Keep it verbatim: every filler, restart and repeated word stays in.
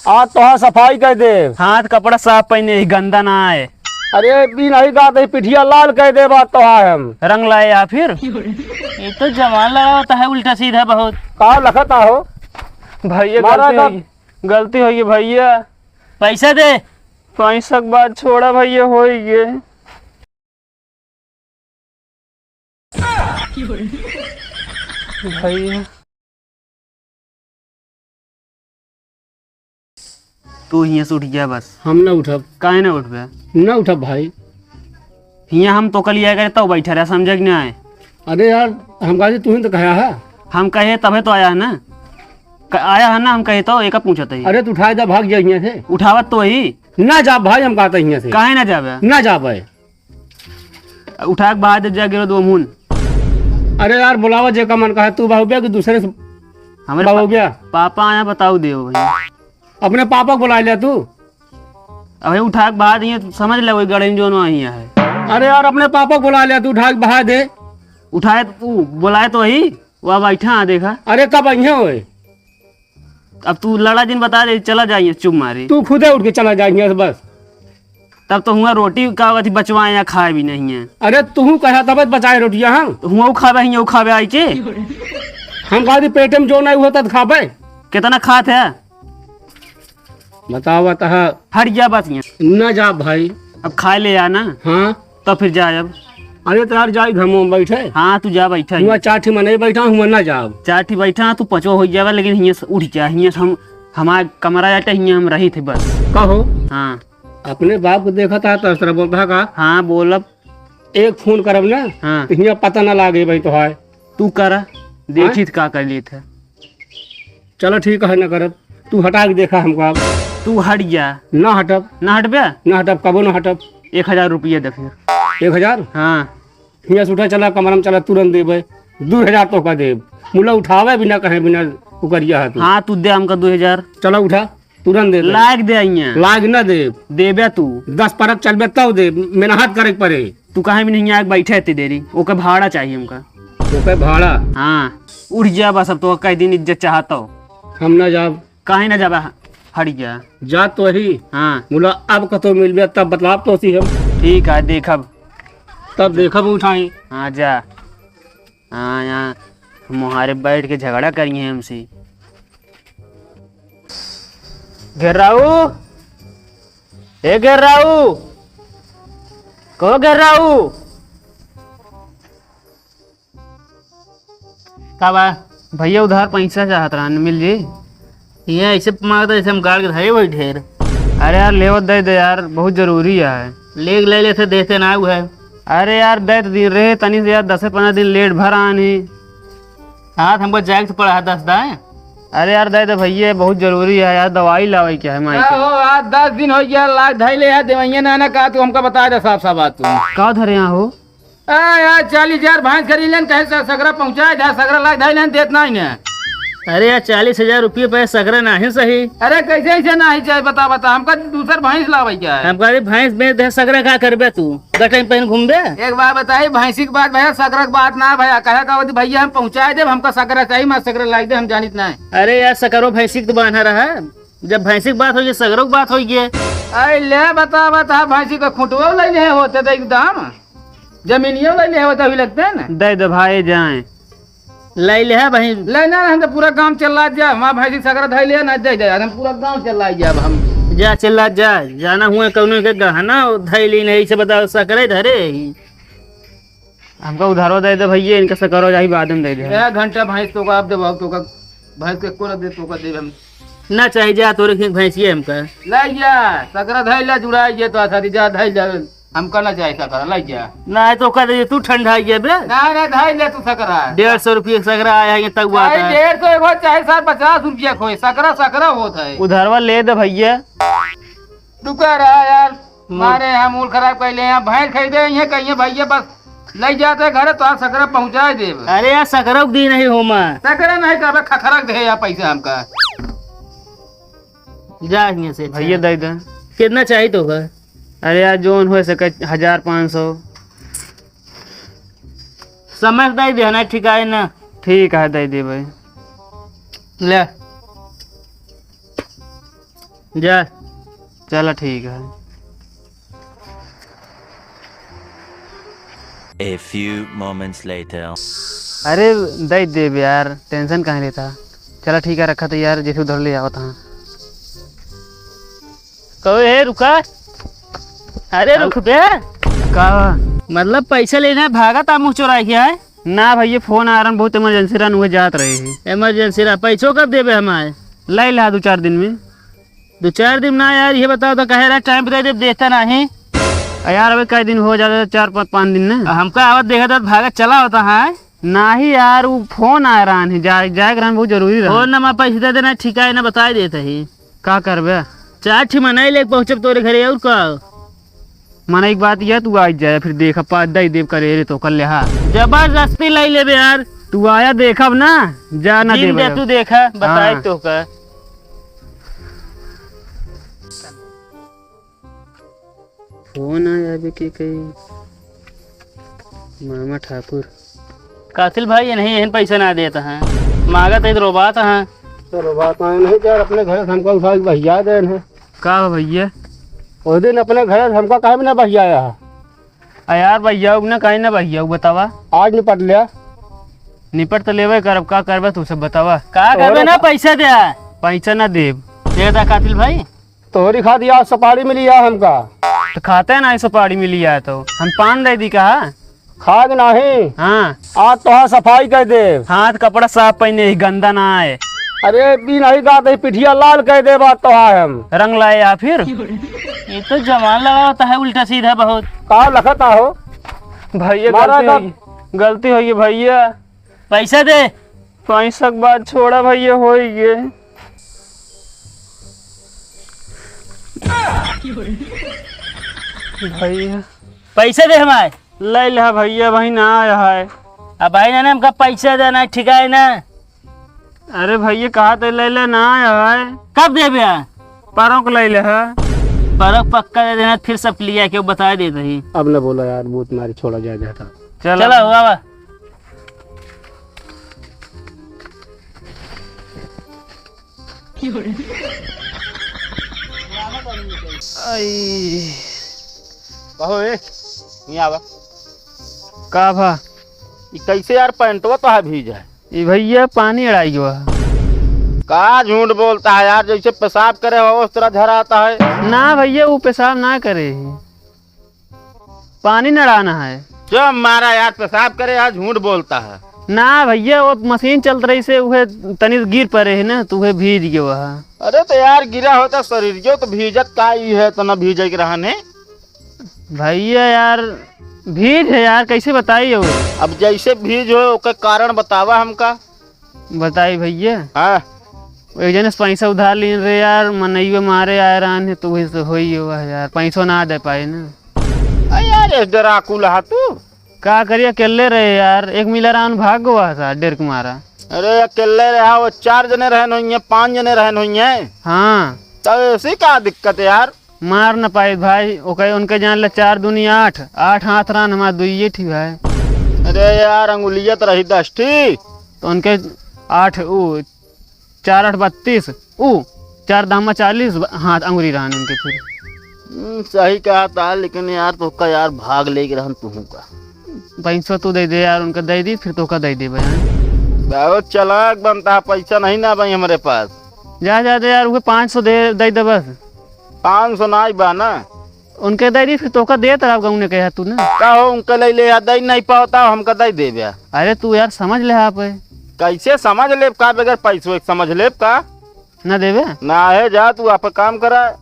आज तोहार सफाई कर देब। हाँ, तो कपड़ा साफ पहिने ही, गंदा ना आए। अरे, भी नहीं कहते, पिठिया लाल कर देब आज तोहार हम। रंग लाए या फिर? ये तो जवान लड़ावत है, उल्टा सीधा बहुत। का लखत आहो? भैया, मारा गलती का होई, गलती होई भैया। पैसा दे। पैसा के बात छोड़ा भैया, होई गए। भैया, तू हियां से उठ जा बस। हम ना उठब। काहे ना उठबे? ना उठब भाई। हियां हम तोका लिया करे तब बैठा रहा, समझे कि ना आए? अरे यार, हम कहा तू ही तो कहा है। हम कहे तबे तो आया है ना। क-, आया है ना, हम कहे तो एका पूछत ही। अरे तू उठाए दा, भाग जा हियां से। उठावत तो ही। ना जा भाई, हम कहते हियां से। काहे ना जाबे? ना जाबे। उठा के बाहर दे जा गिरो दो मुन। अरे यार, बुलावा जेका मन कहा, तू बाहुबिया कि दूसरे से हमरे बाहुबिया? पा-, पापा आया, बताओ देव भाई। अपने पापा को बुला लिया तू। अबे उठा के बाहर दिए, समझ ले वही गड़ेन जोन वहीं है। अरे यार, अपने पापा को बुला लिया तू, उठा के बाहर दे। उठाए तो तू, बुलाए तो वही, वह बैठा है, देखा। अरे कब आई है ओए? अब तू लड़ा जिन बता दे, चला जाइए चुप मारे। तू खुदे उठ के चला जाइए बस। तब तो हुआ रोटी का अथी बचवाए या खाए भी नहीं है। अरे तू कहा तब बचाए रोटियां हम। तो हुआ खाबे, हियां खाबे आई के। हम कहा थी पेट में जो नहीं होता तो खाबे। कितना खात है? बतावा तहा। हट जा बस यहाँ। ना जा भाई। अब खाए ले आ ना। हाँ। तो फिर जा अब। अरे तो यार जाई घमो में बैठे। हाँ, तू जा बैठा ही। हुआ चार ठी मनई बैठा, हुआ ना जाब। चार ठी बैठा, तू पचो हो जावा, लेकिन हियां से उठ जा, हियां से हम, हमार कमरा जाते, हियां हम रही थे बस। कहो। हाँ। अपने बाप को देखा था तो इस तरह बोलता है का? हाँ, बोलब। एक फोन करब ना, हाँ। तो हियां पता ना लागे भाई तो है। तू करा, देखी हाँ? तो का कर लेत है। चलो ठीक है, ना करब। तू हटा के देखा हमको अब। तू हट जा। ना हटब। ना हटबे? ना हटब, कबो ना हटब। एक हजार रुपया दे फिर। एक हजार? हाँ। हियां से उठा, चला कमरा में चला, तुरंत देबे। दू हजार तोका देब। मुला उठावे बिना कहे बिना उकरिया है तू। हाँ, तू दे हमका दू हजार। चला उठा, तुरंत दे दे। लाग दे हियां। लाग ना देब। देबे तू। दस परत चलबे तब देब, मेहनत करे के पड़े। तू काहे में नहीं आके बैठे इतनी देरी? ओके भाड़ा चाहिए हमका। ओके भाड़ा? हाँ, उठ जा बस, अब तो कई दिन इज्जत चाहत हो। हम ना जाब। काहे ना जाबे? हट जा। जा तो ही। हाँ। मुला अब कतो मिलबे तब बतलाब तो सी हम। ठीक है, देखब। तब देखब उठाई। हाँ, जा। हाँ, यहाँ मोहारे बैठ के झगड़ा करिए हमसे। घेर्राऊ, ए घेर्राऊ, कहो घेर्राऊ। का बा? भैया उधार पैसा चाहत रहन, मिल जी? ये ऐसे मांगता जैसे हम गाड़ के धरे वही ढेर। अरे यार, लेवत दे दे यार, बहुत जरूरी है। ले ले लेते, देते ना हुआ है। अरे यार, दे तो दिन रहे तनी से यार, दस पन्द्रह दिन लेट भर आन ही। हाथ हमको जाए के पड़ा है, दस दाएं। अरे यार, दे दे भैया, बहुत जरूरी है यार, दवाई लावे क्या है माई का के। हो, आज दस दिन हो गया, लाग धई ले है, देवैया ना, ना कहा तू हमका बता दे साफ साफ बात तू। का धरे यहाँ हो? आ, यार, चालीस हजार भैंस खरीद लेन, कहे स-, सकरा पहुँचाए, जा सकरा लाग धई लेन, देत नहीं ने। अरे यार, चालीस हजार रुपये पे सकरा नहीं सही। अरे, कैसे ऐसे नहीं चाहे, बता, बता, हमका दूसर भैंस लावे क्या है? हम कहा, भैंस बेच दे, सकरा का करबे तू? गटई में पहन घूमबे? एक बात बताई, भैंसी की बात भैया, सकरा की बात ना भैया, कहे का होती भैया, हम पहुँचाए देब, हमका सकरा चाहिए, मत सकरा लाग दे, हम जानित नहीं। अरे यार, सकरो भैंसी की तो बान्हा रहा, जब भैंसी की बात होई, सकरो की बात होई। अरे ले बता, बता, भैंसी का खुटवो ले ले होते तो एकदम। जमीनियो ले ले होता भी लगते हैं ना। दे दे भाई जाए। ले ले है भाई। ले ना, हम तो पूरा गांव चला जा, हमारा भाई जी सकरा धई ले ना दे दे, हम पूरा गांव चला जा अब हम। जा चला जा, जाना हुआ कौनो के गहना धई ली नहीं, इसे बताओ सकरे धरे ही। हमका उधारो दे दे भैया, इनका सकरो जाही बाद में दे दे। एक घंटा भैंस तो का आप देबो, तो का भैंस के कोन दे, तो का दे हम। ना चाहे जा, तोरे खेत भैंसिए हमका। ले जा, सकरा धई ले, जुड़ाई जे तो आथा जा धई ले। हमका ना चाहे सकरा, लग जा। ना, तो कर दे, तू ठंडा ही है बे। ना, ना, धाई ले तू सकरा। डेढ़ सौ रुपये सकरा आया है, ये तक बात भाई, है। डेढ़ सौ एगो चाहे साठ पचास रुपया खोए, सकरा, सकरा होत है। उधारवा ले दे भैया। तू कह रहा यार, हम्म। मारे यहाँ मूल खराब कर ले, यहाँ भैंस खरीदे, यहाँ कहिए भैया बस ले जाते घरे, तो आज सकरा पहुँचा देब। अरे यार, सकरा के दिन नहीं हो माँ। सकरा नहीं तो अबे खखरा के दे यार पैसा हमका। जा हियां से, भैया, दे दे। कितना चाहिए तो का? अरे यार, जोन हो सके, हजार पाँच सौ। समय से दे दे ना, ठीक है ना? ठीक है, दे दे भाई। ले। जा। चला ठीक है। A few moments later. अरे दइ देब यार, tension काहे लेता। चला ठीक है, रखा तो यार, जैसे उधर ले आवत हाँ। कहो, ए, रुका। अरे, अब रुक बे। का? मतलब, पैसा लेना है, भागा था मुँह चोरा के आए? ना भैया, फोन आ रहन, बहुत emergency रहन, उहे जात रहे हैं। Emergency रहा, पैसो कब देबे हमारे? लै ला दो चार दिन में। दो चार दिन ना यार, ये बताओ तो, कहे रहा टाइम पे दे दे, देता नहीं। आ यार, अबे कई दिन हो जाता, चार पाँच, पाँच दिन ना। हमका आवत देखा था, भागत चला होता है। नाही यार, वो फोन आ रहन है, जाए, जाए के रहन, बहुत जरूरी रहन। फोन ना, मैं पैसे दे देना, ठीक है ना, बताई देत ही। का करबे? चार ठी मनई लेके पहुँचब तोरे घरे, और का? मनई के बात यह, तू आ जाए, फिर देख, पा दई देब करे रे तो कर ले, हाँ। जबरदस्ती लाई लेबे यार। तू आया देखब ना, जा ना दिन देबे दे अब। तू देखा, बताए हाँ। तो का। फोन आया बे के कही, मामा ठाकुर। कातिल भाई, ये नहीं, एहन पैसा ना देत हैं। मांगत है तो रोबात हैं। तो रोबात आए नहीं यार, अपने घर से हमका उठा के बहिया दे हैं। का हो भैया? उस दिन अपने घर से हमका काहे में ना बहियाया है? आ यार भैया, उ ना काहे ना भैया, उ बतावा। आज निपट लिया। निपट तो लेवे करब, का करबे तू सब बतावा। का करबे ना, पैसा दे। पैसा ना देब। दे दा कातिल भाई। तोहरी खातिर आज सुपारी मिली है हमका। तो खाते ना सुपारी मिली है तो हम पान दे दी कहा? खाग नाही। हाँ। आज तोहार सफाई कर देब। हाथ कपड़ा साफ पहने ही, गंदा ना आए। अरे बी नहीं का तो पिठिया लाल कर देब आज तोहार हम। रंग लाए या फिर? ये तो जवान लगा होता है उल्टा सीधा बहुत। का लखत आहो? भैया मारा गलती का होई, गलती होई है भैया। पैसा दे। पैसा के बात छोड़ा भैया, होई गे। भैया। पैसा दे हमारे। ले ले भैया, भाई ना आया है। अब भाई ना, ना, हमका पैसा देना है, ठीक है ना? अरे भैया, कहा तो ले ले ना आया है। कब देबे? परौं को ले ले है। परौं पक्का दे देना, फिर सब लिया के बता दे दही। अब न बोला यार, बहुत मारी, छोड़ा जाए देता। चलो। चलो, हुआ बा। आई। कहो ए, नहीं आवा। का भा? ई कैसे यार पैंटवा तो है भीज है? ई भैया पानी अड़ाई गवा है। का झूठ बोलता है यार, जैसे पेशाब करे हो उस तरह झराता है। ना भैया, वो पेशाब ना करे ही। पानी नड़ाना है। जब मारा यार, पेशाब करे यार, झूठ बोलता है। ना भैया, वो मशीन चलत रही से उहे तनी गिर पड़े है ना, तो उहे भीज गवा है। अरे तो यार, गिरा होता शरीर जो तो भीजत का ही है, तो ना भीजे के रहन है। भैया यार, भीज है यार, कैसे बताई हो? अब जैसे भीज हो, ओकर कारण बतावा हमका। बताई भैया। हाँ। एक जने से पैसा उधार लीन रहे यार, मनइयो मारे आए रहन है, तो वही से होई हुआ है यार, पैसो ना दे पाए ना। आ यार, इस डराकुल हा तू। का करिए, अकेले रहे यार, एक मिला रहन भाग गवा था, डर के मारा। अरे, अकेले रहा, वो चार जने रहन होइए, पाँच जने रहन होइए। हाँ। तब ऐसी का दिक्कत है यार? मार न पाए भाई, ओके, उनके जान ले चार दूनी आठ, आठ हाथ रहन हमार दुइये ठी भाई। अरे यार, अंगुलिया तो रही दस ठी। तो उनके आठ, उ, चार आठ बत्तीस, उ, चार दामा चालीस ब-, हाथ अंगुरी रहन उनके फिर। हम्म, सही कहा था, लेकिन यार तोहका यार भाग लेके रहन तुहू का। पैसा तू दे दे यार, उनका दे दी, फिर तोहका दे देबे यार। बहुत चालाक बनता है, पैसा नहीं ना भाई हमारे पास। जा, जा दे यार, उहे पाँच सौ दे, दे दे बस। पाँच सौ नाई बा ना। उनके दे दी, फिर तोहका देत रहा, गौने कहे तू ना। का हो, उनके ले ले यार, दे नहीं पावता, हमका दे देबे। अरे तू यार समझ ले आप। कैसे समझ लेब का, बगैर पैसों एक समझ लेब का? ना देबे? ना है, जा तू आप काम करा।